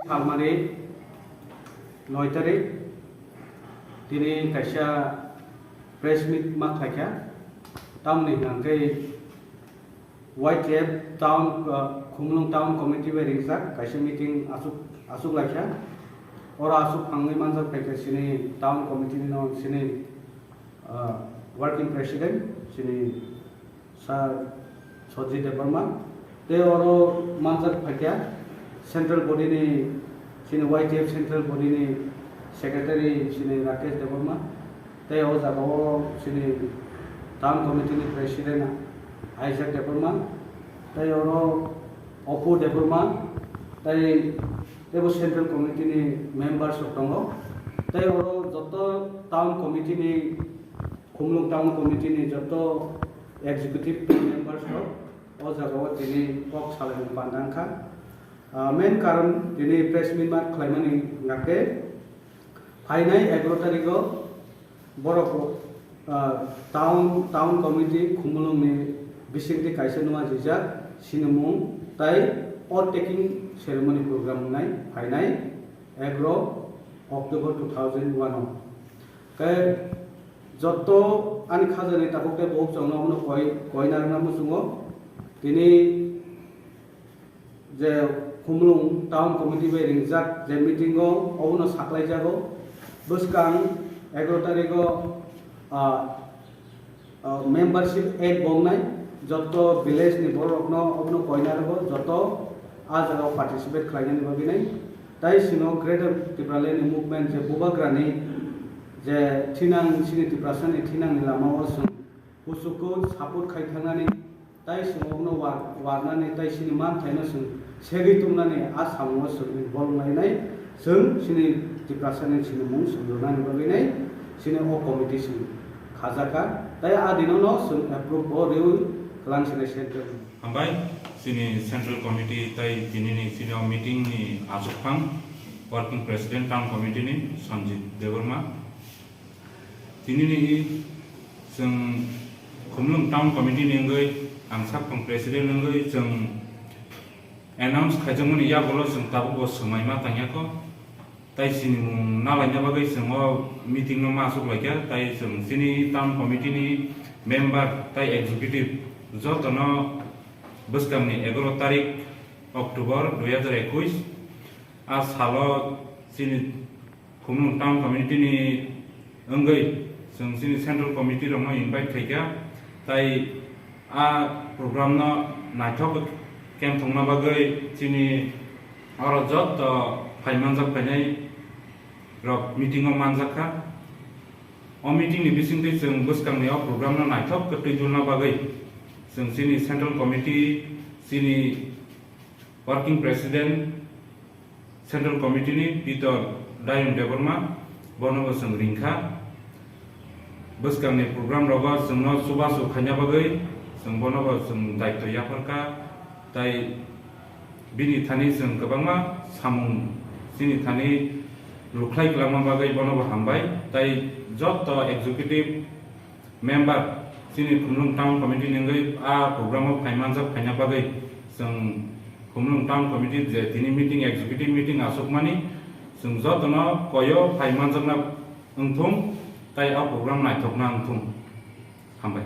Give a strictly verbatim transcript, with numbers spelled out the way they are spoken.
Salmari noi tarik tini kaisa press meet ma khlaikha, tamni hwnkhe Y T F town, uh, Khumulwng town committee bai ringjak kaisa meeting asuk, asuk laikha. Oro asuk phangwi manjak phaikha sini town committee ni no sini, uh, working president sini Sir Sojit Debbarma, tei oro manjak phaikha central body ni, chini Y T F central body ni secretary chini Rakesh Debbarma, tei o jaga o chini town committee ni president Isaac Debbarma, tei oro Opu Debbarma, tei teibo central committee ni members rok tongo, tei oro joto town committee ni Khumulwng town committee ni joto executive members rok o jaga o tini kok salaimung panda wngkha. Ah, main karon tini press meet ma khlaimani hwnkhe phainai egaroh tarikh o borok, ah, town, town committee Khumulwng ni bisingtwi kaisa numa jijak sinimung tei oath taking ceremony program wngnai phainai egaroh October two thousand one o. Khe joto ani khajani tabuk tei buhuk chwngno omono koi, koina rwna muchungo. Tini je Khumulwng town committee bai ringjak je meeting o obono saklaijago. Bwskang egaroh tarikh o, ah, ah, membership act bo wngnai, joto village ni borok rokno obono koina rwgo, joto a jaga o participate khlainani bagwi nai. Tai sino Greater Tipraland ni movement je bubagrani je thinang, chini Tiprasa ni thinang ni lama o chwng kuchugo support khai thangnani, tai chwng obono war-, warnani, tai chini manthaino chwng segwi tubunani a samungo chwng involve lainai, chwng chini Tiprasani sinimung chwng rwnani bagwi nai chini o committee chwng khajakha, tai a dinono chwng approve bo riwi kwlang sinai central. Hambai, chini central committee tai tinini chini o meeting ni achukphang working president town committee ni Sanjit Debbarma. Tinini chwng Khumulwng town committee ni wngwi ang sakphang president wngwi chwng announce khaijakmani yagulo chwng tabukbo swmai ma tangya kho. Tai sinimung nalaina bagwi chwng o meeting no ma achuk laikha, tai chwng chini town committee ni member tai executive jotono bwskangni egaroh tarik October dui hajar ekwis a salo chini Khumulwng town committee ni wngwi chwng chini central committee rokno invite khaikha, tai a program no naithok khe thwngna bagwi chini oro joto phai manjak phainai rok meeting o manjak kha. O meeting ni bisingtwi chwng bwskangni o program no naithok khe twi dulna bagwi chwng chini central committee, chini working president, Central Committee ni Pitor Dayung Debbarma, bono bo chwng ringkha. Bwskangni program rogo chwngno chubachu khaina bagwi chwng bono bo chwng daitw yapharkha, tai bini thani chwng kwbangma samung chini thani rwkhlai kwlangma bagwi bono bo hambai, tai joto executive member, chini Khumulwng Town Committee ni wngwi a program o phai manjak phaina bagwi chwng Khumulwng Town Committee je tini meeting, executive meeting achukmani, chwng jotono koyo phai manjakna wngthung, tai a program naithokna wngthung. Hambai.